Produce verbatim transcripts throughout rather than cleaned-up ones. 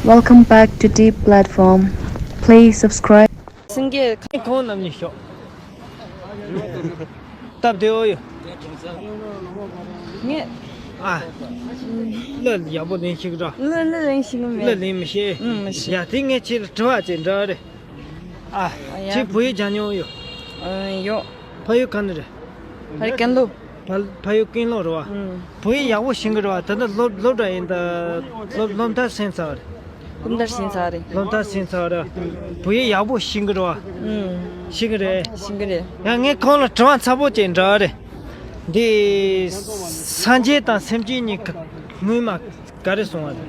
Welcome back to Deep Platform. Please subscribe. སེང་གེ། ཁོང་རྣམ་གཉིས་ཤོག་སྟབས་བདེ་བོ་ཡོད། ངས། ཨ། གླུ་ཡག་པོ་ལེན་ཤེས་ཀྱི་རེད། གླུ་གླུ་ལེན་ཤེས་ཀྱི་མེད། གླུ་ལེན་མི་ཤེས། ཨུམ། མི་ཤེས། ཡ། དེ་ངས་ཁྱེད་ལ་དྲི་བ་ཅིག་འདྲི་རེད། ཨ། ཡ། ཁྱེད་བོད་ཡིག་སྦྱང་མྱོང་ཡོད། ཨ། ཡོད། ཕ་ཡུལ་ག་ནས་རེད། ཕ་ཡུལ་ཀན་ལྷོ། ཕ་ཕ་ཡུལ་ཀན་ལྷོ་རེད་བ། ཨུམ། བོད་ཡིག་ཡག་པོ་ཤེས་ཀྱི་རེད་བ། ད་ལྟ་སློབ་སློབ་གྲྭ་ཡིན་ད། སློབ་སློབ་མཐར་ཕྱིན་ཚར་བ་རེད། སློབ་མཐར་ཕྱིན་ཚར་རེད། སློབ་མཐར་ཕྱིན་ཚར་བ་རེད། བོད་ཡིག་ཡག་པོ་ཤེས་ཀྱི་རེད་བ། ཨུམ། ཤེས་ཀྱི་རེད། ཤེས་ཀྱི་རེད། ཡང་ངས་ཁོང་ལ་དྲི་བ་ཚ་པོ་ཅིག་འདྲི་རེད། འདི་སངས་རྒྱས་དང་སེམས་ཅན་གཉིས་ཀ་སྔོན་མ་ག་རེ་སོང་བ་རེད།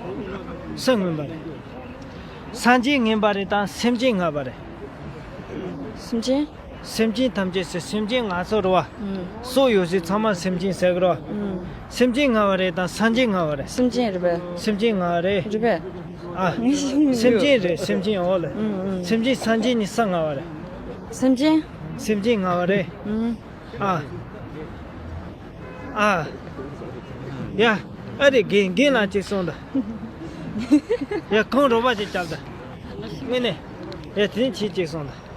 སུ་སྔོན་པ་རེད། སངས་རྒྱས་སྔོན་པ་རེད་དང་སེམས་ཅན་སྔ་བ་རེད། སེམས་ཅན། སེམས་ཅན་ཐམས་ཅད་ཟེར། སེམས་ཅན་ང་ཚོ་རེད་བ། ཨུམ། སྲོག་ཡོད་ཚད་ཚང་མ་སེམས་ཅན་ཟེར་གི་རེད་བ། ཨུམ། སེམས་ཅན་སྔ་བ་རེད་དང་སངས་རྒྱས་སྔ་བ་རེད། སེམས་ཅན་རེད་པས། སེམས་ཅན་སྔ་བ་རེད། རེད་པས། ཨ། ངས་ཤེས་མི་འདུག་སེམས་ཅན་རེད། སེམས་ཅན་འོ་ལེ། ཨུམ་ཨུམ། སེམས་ཅན་སངས་རྒྱས་ནི་སུ་སྔ་བ་རེད། སེམས་ཅན། སེམས་ཅན་སྔ་བ་རེད། ཨུམ། ཨ། ཨ། ཡ། ཨ་རེ། རྒན་རྒན་ལགས་ཅིག་གསུངས་དང་། ཡ། ཁོང་རོགས་པ་ཅིག་རྒྱབ་དང་། དངོས་གནས། ཡ། དེ་ནས་ཁྱེད་ཅིག་གསུངས་དང་།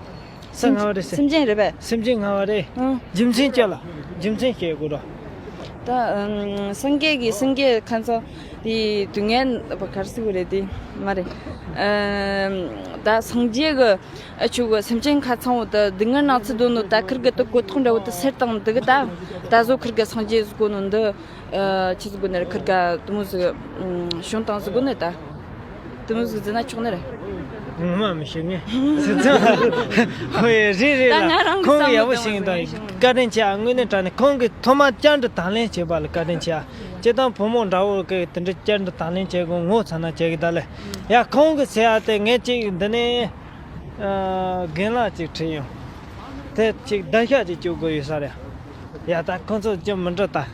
སུ་སྔ་བ་རེད་ཟེར། སེམས་ཅན་རེད་པས། སེམས་ཅན་སྔ་བ་རེད། ཨང་། རྒྱུ་མཚན་ཅི་ལ། རྒྱུ་མཚན་བཤད་དགོས་རོ། ད་ཨམ། སངས་རྒྱས་ཀྱི་སངས་རྒྱས་ཁ་སང་དེ་དུས་ངན་པ་གར་སི་བོ་རེད་དེ་མ་རེད། ཨམ། ད་སངས་རྒྱས་ཀྱི་ཨ་ཆུ་གི་སེམས་ཅན་ཁ་ཚང་བོ་ད་སྡུག་བསྔལ་ནང་ཚུད་དོ་ནོ་ད་ཁིར་གི་ད་གོ་ཐོག་འདྲ་བོ་ད་སེར་དང་འདི་གི་ད་ད་བཟོ་ཁིར་གི་སངས་རྒྱས་ཟིག་གོ་ནོ་འདི། ཨ། ཆི་ཟིག་གོ་ནི་རེད། ཁིར་ག་དུ་མོ་ཟིག་ཨུམ། བྱུང་བཏང་ཟིག་གོ་ནི་ད། དུ་མོ་ཟིག་ཟེར་ན་ཆོག་ནི་རེད། ངོ་མ་མི་ཤེས་ངས་ཟེར་ཙང་། ཧོ་ཡ། རེད་རེད་ད་ལ། ང་རང་གི་ཁོང་གི་བསམ་ཡག་པོ་བློ་ཞིག་དང་བསམ་བློ་བཀའ་དྲིན་ཆེ། ཨ། དངོས་གནས་དྲང་གནས་ཁོང་གི་ཐོག་མ་བསྐྱར་དུ་དང་ལེན་བྱས་པ་ལ་བཀའ་དྲིན་ཆེ། ཨ། སྤྱིར་བཏང་བུ་མོ་འདྲ་བོ་གི་དེ་འདྲ་བསྐྱར་དུ་དང་ལེན་བྱས་གོ་ངོ་ཚ་ན་བྱས་གི་ད་ལེ། ཡ། ཁོང་གི་ཟེར་ཡ་དེ་ངས་ཅིག་འདི་ནས། ཨ། རྒན་ལགས་ཅིག་ཁྲིད་ཡོང་། དེ་ཅིག་བརྡ་ཤ་ཅིག་བཅུག་དགོས་ཡོད་ས་རེད། ཡ། ད་ཁོང་ཚོ་ཅི་མི་འདྲ་ད།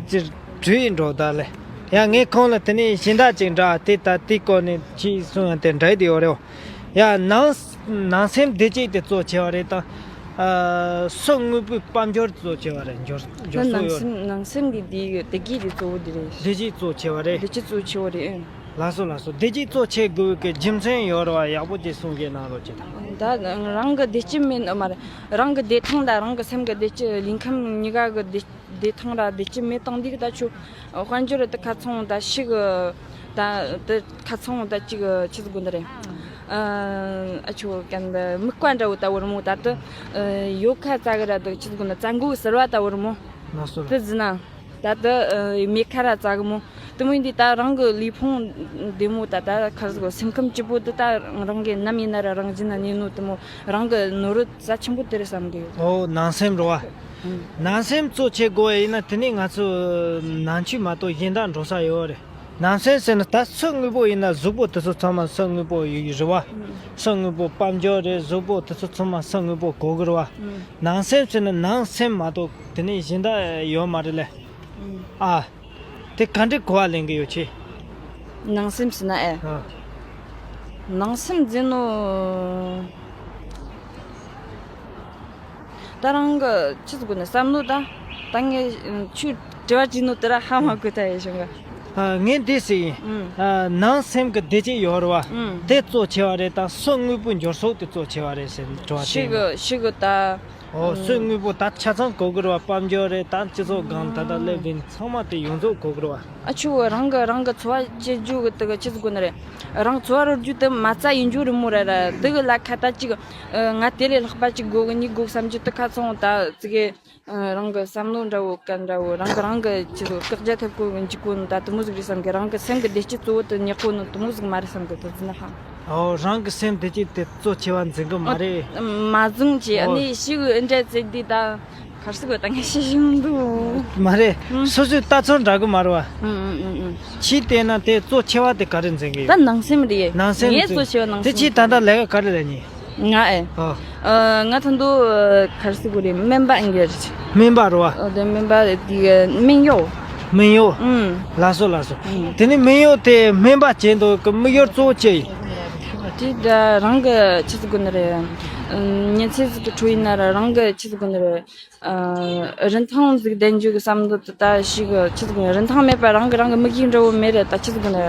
ཅིག་བྲོས་འགྲོ་ད་ལེ། ཡ། ངས་ཁོང་ལ་དེ་ནས་གཞན་དག་ཅིག་འདྲ་དེ་ད་དེའི་སྐོར་ནས་ཅིག་གསུང་ཡང་དེ་འདྲ་དེ་ཡོད་རེད། ཡ། ནང་ནང་སེམས་བདེ་སྐྱིད་དེ་གཙོ་ཆེ་བ་རེད་དང་། ཨ། སོ་དངོས་པོའི་དཔལ་འབྱོར་གཙོ་ཆེ་བ་རེད། འབྱོར་འབྱོར་ད་སོ་ནང་ཡོད་རེད། སེམས་ནང་སེམས་ཀྱི་བདེ་བདེ་སྐྱིད་དེ་གཙོ་བོ་དེ་རེད། བདེ་སྐྱིད་གཙོ་ཆེ་བ་རེད། བདེ་སྐྱིད་གཙོ་ཆེ་བ་རེད། ཨེ། ལགས་སོ་ལགས་སོ། བདེ་སྐྱིད་གཙོ་ཆེ་དགོས་ཀྱི་རྒྱུ་མཚན་ཡོད་རེད་བ། ཡག་པོ་ཅིག་གསུང་གི་གནང་རོགས་ཅིག་དང་། ད་རང་གི་བདེ་སྐྱིད་མེད་ན་མ་རེད། རང་གི་བདེ་ཐང་དང་རང་གི་སེམས་ཀྱི་བདེ་སྐྱིད། ལུས་ཁམས་གཉིས་ཀ་གི་བདེ་བདེ་ཐང་ར་བདེ་སྐྱིད་མེད་དང་འདི་གི་ད་ཆུ་དཔལ་འབྱོར་ད་ཁ་ཚང་ད་ཤི་གི་ད་ད་ཁ་ཚང་ད་ཅིག་ཆི་ཟིག་དགོས་ནི་རེད། ཨ་ཆུ་གན་ད་མིག་པ་འདྲ་བོ་ད་བོར་མོ་ད་ད་ཡོ་ཁ་ཙ་གི་ར་ད་ཆི་ཟིག་དགོས་ན་ཙ་མགོ་གི་ཟེར་བ་ད་བོར་མོ། ལགས་སོ། ད་ཟིན་ན། ད་ལྟ་མེ་ཁ་ར་ཙག་མོ་དེ་མོ་ཡིན་དུས་ད་རང་གི་ལུས་ཕུང་བདེ་མོ་ད་ད་ཁར་སོ་སེམས་ཁམས་སྐྱིད་པོ་དེ་ད་རང་གི་ནམ་ཡིན་ན་ར་རང་བཞིན་ན་གནས་ནོ་དེ་མོ་རང་གི་ནོར་རྩ་ཆེན་པོ་དེ་རེད་བསམ་གི་ཡོད། ཨོ་ནང་སེམས་རེད་བ། ཨང་། ནང་སེམས་གཙོ་ཆེ་དགོས་ཡིན་ན་དེ་ནས་ང་ཚོ་ནང་ཆོས་མ་གཏོགས་གཞན་དག་འགྲོ་ས་ཡོད་རེད། ནང་སེམས་ཟེར་ན་ད་སོ་དངོས་པོ་ཡིན་ན་གཟུགས་པོ་དེ་ཚོ་ཚང་མ་སོ་དངོས་པོ་ཡོད་རེད་བ། སོ་དངོས་པོ་དཔལ་འབྱོར་རེད། གཟུགས་པོ་དེ་ཚོ་ཚང་མ་སོ་དངོས་པོ་དགོས་གི་རེད་བ། ནང་སེམས་ཟེར་ན་ནང་སེམས་མ་གཏོགས་དེ་ནས་གཞན་དག་ཡོད་མ་རེད་ལེ། ཨ། དེ་ག་འདྲའི་གོ་བ་ལེན་གི་ཡོད་ཆེ། ནང་སེམས་ཟེར་ན་ཨེ། ཨ། ནང་སེམས་ཟེར་ནོ། ད་རང་གི་ཆི་ཟིག་གོ་ནས་བསམ་བློ་ད། ད་ངས་ཆུ་དྲི་བ་དྲིས་ནོ་དེ་ར་ཧ་མ་གོ་ད་ཡེ་བྱུང་ག་ཨ། ངས་འདི་ཟེར་ཡིན། ཨ། ནང་སེམས་ཀྱི་བདེ་སྐྱིད་ཡོད་རེད་བ། དེ་གཙོ་ཆེ་བ་རེད་དང་སོ་དངོས་པོའི་འབྱོར་ཕྱུག་དེ་གཙོ་ཆེ་བ་རེད་ཟེར་དྲི་བ་དྲིས་ཤི་ཡིན། གི་ཤི་གི་ད། ཨོ་སོ་དངོས་པོ་ད་ཆ་ཚང་གོ་གི་རེད་བ། དཔལ་འབྱོར་རེད་ད་སྤྱི་ཚོགས་སྒང་ད་ད་སླེབས་ཡིན་ཚང་མ་དེ་ཡོངས་རྫོགས་གོ་གི་རེད་བ། ཨ་ཆུ་རང་གི་རང་གི་འཚོ་བ་སྐྱེལ་རྒྱུ་གི་དེ་གི་ཆི་ཟིག་དགོས་ནི་རེད། རང་འཚོ་བ་རོལ་རྒྱུ་དེ་མ་རྩ་ཡིན་རྒྱུ་རེད་མོ་ར་ར་དེ་གི་ལ་ཁ་ད་ཅིག་ང་དེ་ལས་ལྷག་པ་ཅིག་དགོས་གི་གཉིས་དགོས་བསམ་རྒྱུ་དེ་ཁ་ཚང་ད་ཙི་གེ་རང་གི་བསམ་བློ་འདྲ་བོ་ག་འདྲ་བོ་རང་གི་རང་གི་ཆི་ཟིག་བཀག་རྒྱ་ཐེབས་གོ་གི་འཇིག་གོ་ནི་ད་དེ་མོ་ཟིག་རེད་བསམ་གི་རང་གི་སེམས་གི་བདེ་སྐྱིད་གཙོ་བོ་དེ་ཉག་གོ་ནི་དེ་མོ་ཟིག་མ་རེད་བསམ་གི་དེ་ཟིན་ཧ། ཨོ་རང་གི་སེམས་བདེ་སྐྱིད་དེ་གཙོ་ཆེ་བ་འཛིན་གི་མ་རེད། མ་བཟུང་ཅི་ཨ་ནི་ཤི་གི་ཨེ་འདྲ་ཟེར་དུས་ད་གར་སི་གི་ད་ངས་ཤི་བཞིན་འདུག་མ་རེད། ཨུམ། སོ་སོའི་ལྟ་ཚུལ་འདྲ་གི་མ་རེད་བ། ཨུམ་ཨུམ་ཨུམ་ཨུམ། ཕྱིས་བལྟས་ན་དེ་གཙོ་ཆེ་བ་དེ་ག་རེ་འཛིན་གི་ད་ཡོད། ནང་སེམས་རེད། ནང་སེམས་ངས་འཛིན་གཙོ་ཆེ་བ་ནང་དེ་སེམས་ཕྱིས་ད་ལྟ་ལས་ཀ་ག་རེ་ལས་ནི། ང་ཨེ། ཨ། ཨ། ང་ད་དུང་གར་སི་གི་རེད་སྨན་པ་ཡིན་གི་རེད། སྨན་པ་རེད་བ། ཨོ་དེ་སྨན་པ་དེ་སྨན་གཡོག་སྨན་གཡོག་ཨུམ། ལགས་སོ་ལགས་སོ། ཨུམ། དེ་ནི་སྨན་གཡོག་དེ་སྨན་པ་བྱས་འདུག་གི་དམིགས་ཡུལ་གཙོ་བོ་ཅི་ཡིན། དེ་ད་རང་གི་ཆི་ཟིག་དགོས་ནི་རེད། ཉིན་མཚན་ཟིག་གི་འཕྲོ་ཡིན་ན་ར་རང་གི་ཆི་ཟིག་གི་ནི་རེད། རིན་ཐང་ཟིག་ལྡན་རྒྱུ་གི་བསམ་བློ་དེ་ད་ཞིག་ཆི་ཟིག་གི་རིན་ཐང་མེད་པ་རང་གི་རང་གི་དམིགས་ཡུལ་འདྲ་བོ་མེད་རེད། ད་ཆི་ཟིག་གི་ནི་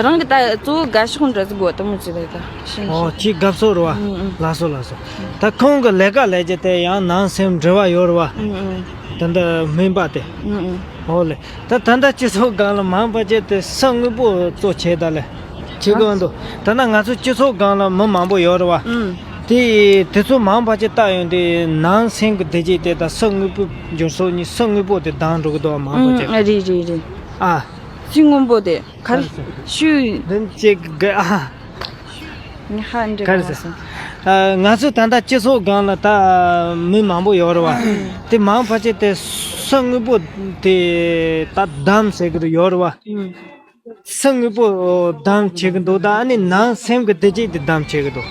རང་གི་ད་གཙོ་བོ་དགའ་ཕྱོགས་འདྲ་ཟིག་དགོས་དེ་མོ་ཟིག་རེད། ད་ཤིང་ཨོ་ཤིང་ཁྱི་དགའ་ཕྱོགས་རེད་བ། ཨུ་ཨུ། ལགས་སོ་ལགས་སོ། ད་ཁོང་གི་ལས་ཀ་ལས་རྒྱུ་དེ་ཡང་ནང་སེམས་འབྲེལ་བ་ཡོད་རེད་བ། ཨུ་ཨུ། ད་འདི་སྨན་པ་དེ། ཨུ་ཨུ། ཨོ་ལེ། ད་ད་ལྟ་སྤྱི་ཚོགས་སྒང་ལ་མང་པ་ཅིག་དེ་ས་དངོས་པོ་གཙོ་བྱས་ད་ལེ། ཆེ་གོ་འདུག་ད་ལྟ་ང་ཚོ་སྤྱི་ཚོགས་སྒང་ལ་མི་མང་པོ་ཡོད་རེད་བ། ཨུམ། དེ་དེ་ཚོ་མང་པ་ཅིག་བལྟ་ཡོང་དུས་ནང་སེམས་ཀྱི་བདེ་སྐྱིད་དེ་དང་ས་དངོས་པོ་འབྱོར་ཚོགས་གཉིས་ས་དངོས་པོ་དེ་འདང་འགྲོ་གི་འདུག་བ་མང་པོ་ཅིག་ཨུམ། ཨ་རེད་རེད་རེད། ཨ། ས་དངོས་པོ་དེ་ག་རེ་ཤུ། འདི་ཅིག་གི་ཨ། ངས་ཧ་འདྲི་ག་རེ་ག་ཟེར། སོང་། ཨ། ང་ཚོ་ད་ལྟ་སྤྱི་ཚོགས་སྒང་ལ་ད་མི་མང་པོ་ཡོད་རེད་བ། དེ་མང་ཕལ་ཆེར་དེ་ས་དངོས་པོ་དེ་ད་བདམས་ཟེར་གི་ཡོད་རེད་བ། ཨུམ། ས་དངོས་པོ་བདམས་བྱེད་གི་འདུག་ད་ཨ་ནི་ནང་སེམས་ཀྱི་བདེ་སྐྱིད་དེ་བདམས་བྱེད་གི་འདུག་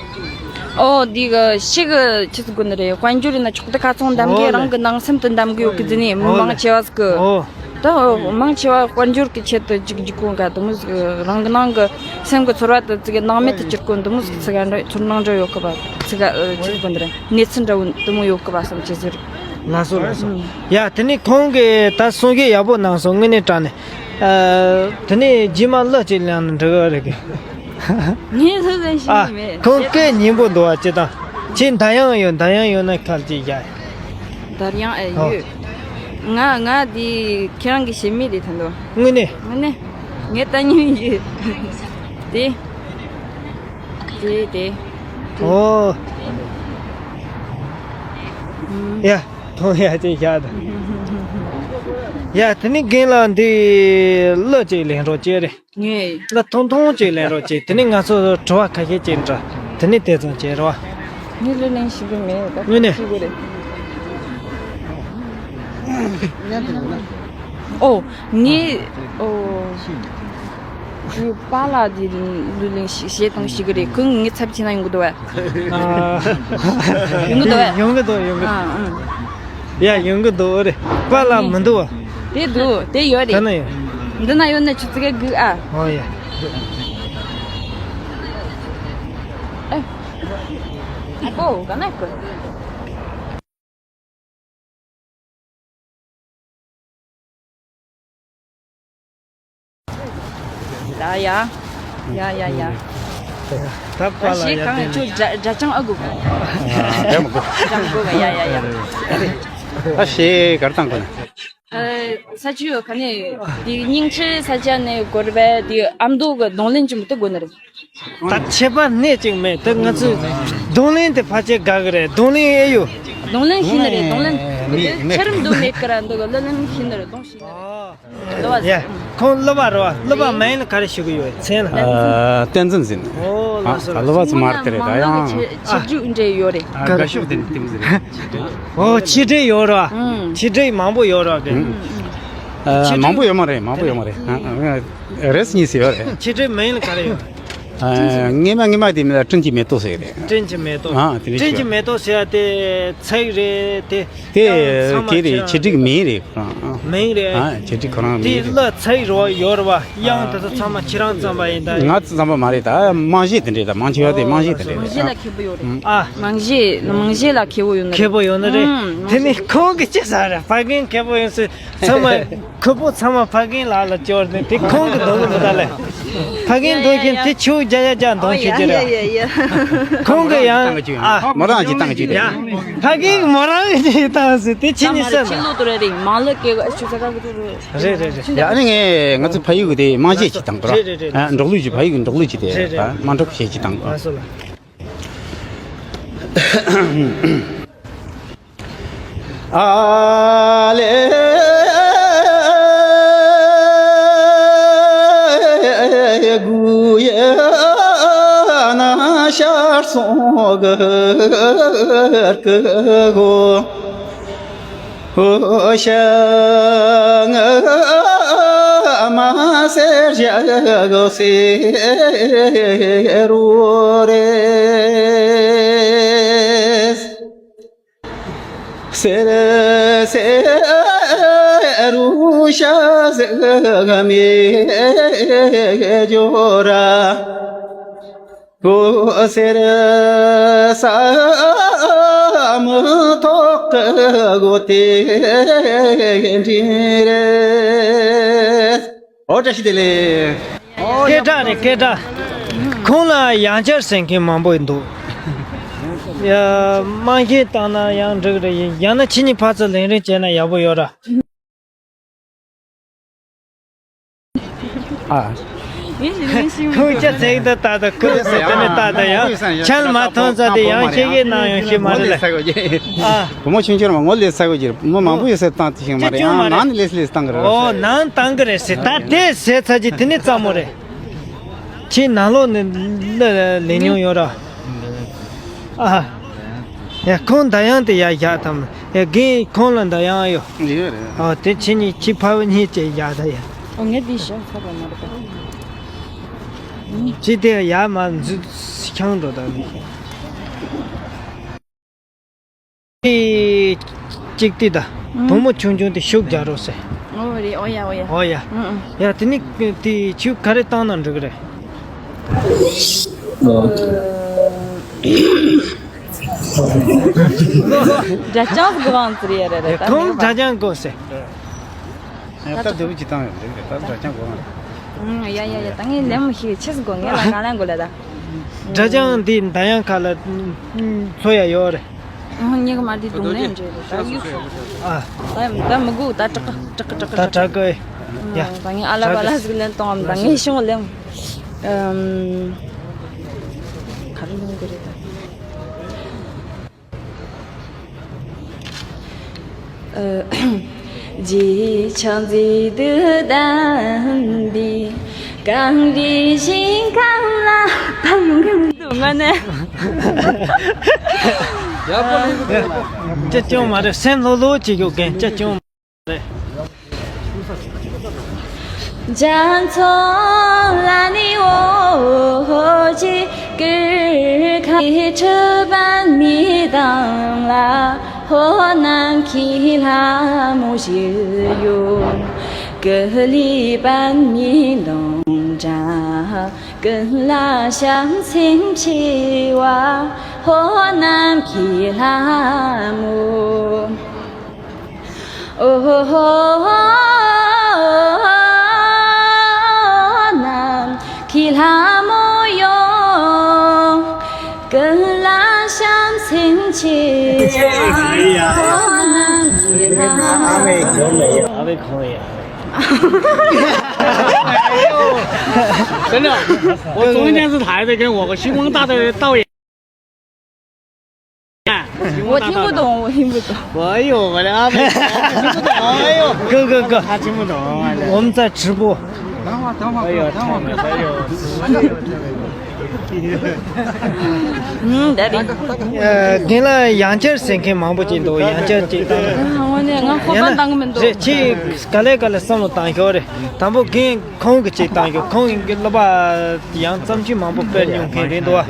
ཨོ་འདི་གི་ཤི་གི་ཆི་ཟིག་དགོས་ནི་རེད། དཔལ་འབྱོར་ཡིན་ན་ཆོག་ད་ཁ་ཚོང་འདམ་གི་ཨོ་ལེ། རང་གི་ནང་སེམས་དེ་འདམ་གི་ཡོད་གི་ཟེར་ནས་མི་ཨོ་མང་ལེ། ཆེ་བ་ཟིག་གི་ཨོ། ད་མང་ཆེ་བ་དཔལ་འབྱོར་གྱི་ཆེད་དུ་ཅིག་འཇིགས་སྐུལ་འགའ་དུ་མོ་ཟིག་རང་གི་ནང་གི་སེམས་ཀྱི་ཚོར་བ་དེ་ཚིག་གི་སྣང་མེད་དུ་གྱུར་སྐུལ་འདི་མོ་ཟིག་ཚིག་ག་འདྲ་ཚོར་སྣང་འདྲ་ཡོད་གི་བ་ཚིག་ག་ཆི་ཟིག་གོ་འདི་རེད། གནས་ཚུལ་འདྲ་བོ་འདི་མོ་ཡོད་གི་བ་བསམ་ཅི་ཟེར། ལགས་སོ་ལགས་སོ། ཨུམ། ཡ་དེ་ནས་ཁོང་གིས་ད་གསུང་བཤད་ཡག་པོ་གནང་སོང་། དངོས་གནས་དྲང་གནས། ཨ། དེ་ནས་རྗེས་མ་གླུ་ཅིག་ལེན་ན་འགྲིག་གི་རེད་གི། ངས་སུ་ཟིག་ཨ། ཤེས་མེད། ཁོང་སྐད་སྙན་པོ་འདུག་བ་ཅི་དང་། ཁྱེད་འདར་དབྱངས་ཡོད། འདར་དབྱངས་ཡོད་ན་ཁ་ལ་ཅིག་བཞག་འདར་དབྱངས་ཨེ་ཨོ། ཡོད། ང་ང་འདི་ཁྱེད་རང་གི་ཞེ་མི་རེད་ད་འདུག་དངོས་གནས། དངོས་གནས། ངས་ལྟ་མྱོང་ཡོད། དེ། དེ་དེ། ཨོ། ཨུམ། ཡ། མཐོང་ཡ་ཅིག་བཞག་དང་། ཡ་དེ་ནི་རྒན་ལགས་འདི་གླུ་ཅིག་ལེན་རོགས་བྱེད་རེད། ངས། ལ་ཐུང་ཐུང་ཅིག་ལེན་རོགས་བྱེད། དེ་ནས་ང་ཚོ་དྲི་བ་ཁ་ཤས་ཅིག་འདྲི། དེ་ནས་དེ་ཙམ་བྱེད་རོགས། ངས་གླུ་ལེན་ཤེས་ཀྱི་མེད་ད། དངོས་གནས། ཤེས་དགོས་རེད། ཨོ། ངས། ཨོ། ཁྱོད་པཱ་ལགས་དེ་གླུ་ལེན་ཤེས་བྱེད་དང་ཤེས་ཀྱི་རེད། ཁོང་ངའི་ཚབ་བྱས་ན་ཡོང་གི་འདུག་བས། ཨ། ཡོང་གི་འདུག་བས། ཡོང་གི་འདུག་ཡོང་གི་འདུག་ཨ་ཨ། ཡ་ཡོང་གི་འདུག་རེད། པཱ་ལགས་མི་འདུག་བ། དེ་འདུག་དེ་ཡོད་རེད། ད་ན་ཡོད། འདི་ན་ཡོད་ན་ཆུ་ཚིག་གི་དགོས་ཨ། ཨོ་ཡ། ཨེ། ཨ་ཀོ་ག་ན་ཀོ། ཡ་ཡ། ཡ་ཡ་ཡ། ད་པཱ་ལགས་ཞེས་ཡ་གང་ཁྱོད་དགྲ་དགྲ་ཅང་ཨ་དགོས་ག་ཡ་མ་དགོས། ཅང་དགོས་ག་ཡ་ཡ་ཡ། ཨ་ཞེས་གར་བཏང་དགོས་ན། ས་ཆུ་ག་ནས་དེ་སྙིང་ཆུ་ས་ཆ་ནས་སྒོར་བས་དེ་ཨ་མདོ་གི་རྡུང་ལེན་ཅི་མི་དེ་དགོས་ནི་རེད། ད་ཁྱད་པར་སྣེ་གཅིག་མེད་དེ་ང་ཚོས་རྡུང་ལེན་དེ་ཕལ་ཆེར་དགའ་གི་རེད། རྡུང་ལེན་ཨེ་ཡོད། རྡུང་ལེན་ཤེས་ནི་རེད། རྡུང་ལེན་མེད་མེད་ཆ་རིམ་དུ་མེད་ཀི་ར་འདུག་གི་གླུ་ལེན་ཤེས་ནི་རེད། རྡུང་ཤེས་ནི་རེད། གླུ་བ་ཡ། ཁོང་གླུ་བ་རེད་བ། གླུ་བ་མིང་ལ་ག་རེ་ཞུ་གི་ཡོད་མཚན་ལ། ཨ། བསྟན་འཛིན་ཟིན། ཨོ་ལགས་སོ་ལགས་སོ། ལོ་བ་ཚོ་མར་དེ་རེད་ད་ཡང་། ཆེ་ཆེ་རྒྱུ་འདྲེ་ཡོད་རེད། ཨ་དགའ་ཤོག་དེ་དེ་མི་ཟིན། ཨོ་ཆེ་འདྲེ་ཡོད་རེད་བ། ཆེ་འདྲེ་མང་པོ་ཡོད་རེད་བ། ཨ་མང་པོ་ཡོད་མ་རེད། མང་པོ་ཡོད་མ་རེད། རེས་གཉིས་སུ་ཡོད་རེད། ཆེ་འདྲེ་མིང་ལ་ག་རེ་ཡོད། སྔས་མ་སྔས་མ་དེ་མིན་ལ་སྤྲིན་གྱི་མེ་ཏོག་ཟེར་རེད། སྤྲིན་གྱི་མེ་ཏོག་ཨ་དེ་རེད། སྤྲིན་གྱི་མེ་ཏོག་ཟེར་ཡ་དེ་ཚིག་རེད་དེ། དེ་ཡང་ཚང་མ་དེ་རེད། ཁྱེད་རང་ཆེ་འབྲིང་མིང་རེད་ཁོ་རང་། མིང་རེད། ཨ་ཁྱེད་འབྲིང་ཁོ་རང་མིང་རེད། དེ་གླུ་ཚིག་རོ་ཡོད་རེད་བ། དབྱངས་དེ་ཚོ་ཚང་མ་ཁྱེད་རང་བརྩམས་པ་ཡིན་ད། ང་བརྩམས་པ་མ་རེད་ད། རྨང་གཞི་དེ་འདྲས་ད། རྨང་གཞི་བ་དེ་རྨང་གཞི་དེ་འདྲས། རྨང་གཞི་ལ་མཁས་པོ་ཡོད་རེད། ཨ། རྨང་གཞི་རྨང་གཞི་ལ་མཁས་པོ་ཡོད་ནི་རེད། མཁས་པོ་ཡོད་ནི་རེད། ཨུམ། དེ་ནི་ཁོང་གི་ཅི་ཟ་རེད། ཕ་རྒན་མཁས་པོ་ཡོད་ཟེར་ཚང་མ། ཁོ་པོ་ཚང་མ་ཕ་རྒན་ལག་ལ་སྐྱོར་ནས་དེ་ཁོང་གི་འདོན་གི་མི་ད་ལེ། ཕ་རྒན་འདོན་མཁན་དེ་ཆུ་རྒྱ་ཡ་རྒྱ་འདོན་ཤེས་ཀྱི་རེད། ཁོང་གི་ཡང་ཨ། མོ་རང་གིས་བཏང་གི་རེད། ཕ་རྒན་གྱིས་མོ་རང་གིས་བཏང་ཟེར་དེ་ཕྱི་ནས་བསམ། ཕྱི་ལོག་ཏུ་རེད་རེད། མང་ལོ་སྐད་ཆུ་ཚ་ག་གི་རེད། རེད་རེད་རེད། ཡ་ཨ་ནི་ངས་ང་ཚོ་ཕ་ཡུལ་གི་དེ་རྨང་གཞི་ཅིག་བཏང་གི་རེད། རེད་རེད་རེད། ཨ་འབྲོག་གླུ་ཅིག་ཕ་ཡུལ་གི་འབྲོག་གླུ་ཅིག་དེ། རེད་རེད། ཨ་དམའ་འབྲོག་གཞས་ཅིག་བཏང་གི་རེད། ལགས་སོ་ལགས། ཨ་ལེ་གུ་ཡ་ན་ཤར་སོང་གི་གོ། ཨོ་ཤ་ང་མ་སེར་ཞག་སེ་རུ་རེ། སེར་སེར་རུ་ཤ་ཟེ་མེ་ཇོ་ར། ཀུ་སེར་ས་མུ་ཐོག་གི་སྒོ་དེ་འདྲ་རེད། ཨོ་བཀྲ་ཤིས་བདེ་ལེགས། སྐད་གྲགས་རེད་སྐད་གྲགས། ཁོང་ལ་ཡང་བསྐྱར་ཟེར་མཁན་མང་པོ་འདུག་ཡ། རྨང་གཞི་བཏང་ན་ཡང་འགྲིག་རེད། ཡང་ན་ཁྱེད་གཉིས་ཕར་ཚུར་ལེན་རེས་བྱས་ན་ཡག་པོ་ཡོད་ར། ཨ། ཁོང་ཅག་ཚེག་ཏུ་ལྟ་དང་ཁོ་ཚོ་དེ་ནས་ལྟ་དང་ཡང་ཆང་མ་འཐུང་ཙང་དེ་ཡང་ཤེས་ཀྱི་ནང་ཡང་ཤེས་མ་རེད་ལ། ཨ། བུ་མོ་ཆུང་ཆུང་མ་ངོ་ལས་ས་གོ་གྱིར་མི་མང་པོ་ཡོད་ས་བཏང་དེ་ཤིང་མ་རེད། ཨ་ནང་ནས་ལས་ལས་བཏང་གི་རེད། ཨོ་ནང་བཏང་གི་རེད་ཟེར། ད་དེ་ཟེར་ཚར་གྱི་དེ་ནས་ཙམ་མོ་རེད། ཁྱེད་ནང་ལོགས་ནས་ལ་ལས་མྱོང་ཡོད་ར། ཨ། ཡ་ཁོང་ད་ཡང་དེ་ཡ་བཞག་དམ། ཡ་རྒན་ཁོང་ལ་ད་ཡང་ཡོད། ཡོད་རེད། ཨ་དེ་ཁྱེད་གཉིས་ཁྱི་ཕ་བུ་གཉིས་བཅས་ཡ་ད་ཡ། ཨོ་ངས་འདི་ཞོག་ཚར་བ་མ་རེད་པ། ཁྱི་དེ་ཡ་མ་འཛུལ་ཤང་འགྲོ་ད་ནི། ཨེ། གཅིག་ཏི་ད། ཨུམ། བུ་མོ་ཆུང་ཆུང་དེ་ཤུགས་རྒྱག་རོགས་ཟེར། ཨོ་རེད། ཨོ་ཡ་ཨོ་ཡ། ཨོ་ཡ། ཨུམ་ཨུམ། ཡ་དེ་ནི་དེ་ཆུ་ག་རེ་བཏང་ན་འགྲིག་གི་རེད། སྒྲ་ཅང་གི་དབང་ཙི་རེད་རེད་རེད། ད་ཁོང་ནི་སྒྲ་ཅང་དགོས་ཟེར། ད་ལྟ་དུ་བུ་ཅི་བཏང་ཡོད་རེད། ད་སྒྲ་ཅང་དགོས་ཨང་། ཡ་ཡ་ཡ། ད་ངས་ལེན་མི་ཤེས། ཆི་ཟིག་དགོས། ངས་ལ་གང་ལེན་དགོས་ལ་ད། སྒྲ་ཅང་འདི་ད་ཡང་ཁ་ལ་འཚོ་ཡ་ཡོད་རེད། ཨ་ཉི་ག་མ་དེ་སྒྲུང་ལེན་འདྲ་རེད་ད། ཡུག་ཨ། ད་ད་མི་དགོས། ད་དྲག་དྲག་དྲག་ད་དྲག་གི་ཡ། ད་ངས་ཨ་ལ་བ་ལ་ཟིག་ལེན་གཏོང་ཨམ། ད་ངས་ཤོང་ལེན། ཨམ། ག་རེ་ལེན་དགོས་རེད་ད། རྗེས་ཆགས་མཛེས་སྡུག་ལྡན་པའི་གངས་རིའི་ཞིང་ཁམས་ལ། ད་ཡོང་གི་མི་འདུག་ང་ནས། ཡག་པོ་ལེན་གི་འདུག་ཅི་ཅུང་མ་རེད། སེམས་ལྷོད་ལྷོད་ཅིག་ཡོད་མཁན་ཅི་ཅུང་མ་རེད། རྒྱ་མཚོ་ལ་ནི་འོ་ཅི་ཀི་ཁ་ཁྲི་པན་མི་དང་ལ་ཧོ་ནམ་ཁི་ལྷ་མོ་ཞི་ཡོ་ཀི་ལི་པན་མི་དང་འདྲ་ཀི་ལ་ཤམ་སེམས་ཆེ་བ་ཧོ་ནམ་ཁི་ལྷ་མོ། ཨོ་ཧོ་ནམ་ཁི་ལྷ་མོ་ཡོ། ཀུན་ལ་བྱམས་སེམས་ཆེ། ཨོ་ནམ་ཁི་ལྷ་མོ། 真的，我昨天是台北跟我个星光大道的导演。 我听不懂，我听不懂。 哎呦，我的阿妹，听不懂。哎呦， 哥哥哥， 他听不懂。 我们在直播。 等会儿，等会儿，哎呦，等会儿。 ཨུམ། ད་རེད། རྒན་ལགས་ཡང་བསྐྱར་ཟེར་མཁན་མང་པོ་ཅིག་འདུག་ཡང་བསྐྱར་ཅིག་བཏང་། ཨ། དངོས་གནས་ང་ཁོ་པ་བཏང་གི་མི་འདུག་རེད། ཁྱེད་ག་ལེ་ག་ལེ་བསམ་བློ་བཏང་ཤོག་རེད། དང་པོ་རྒན་ཁོང་གི་ཅིག་བཏང་ཤོག་ཁོང་གི་སློབ་པ་ཡང་བརྩམས་ཆོས་མང་པོ་སྤེལ་མྱོང་མཁན་རེད་འདུག་ཨ།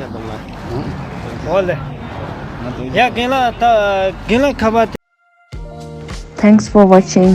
འོ་ལེ། ཡ་རྒན་ལགས། ད་རྒན་ལགས་ཁ་པར། Thanks for watching.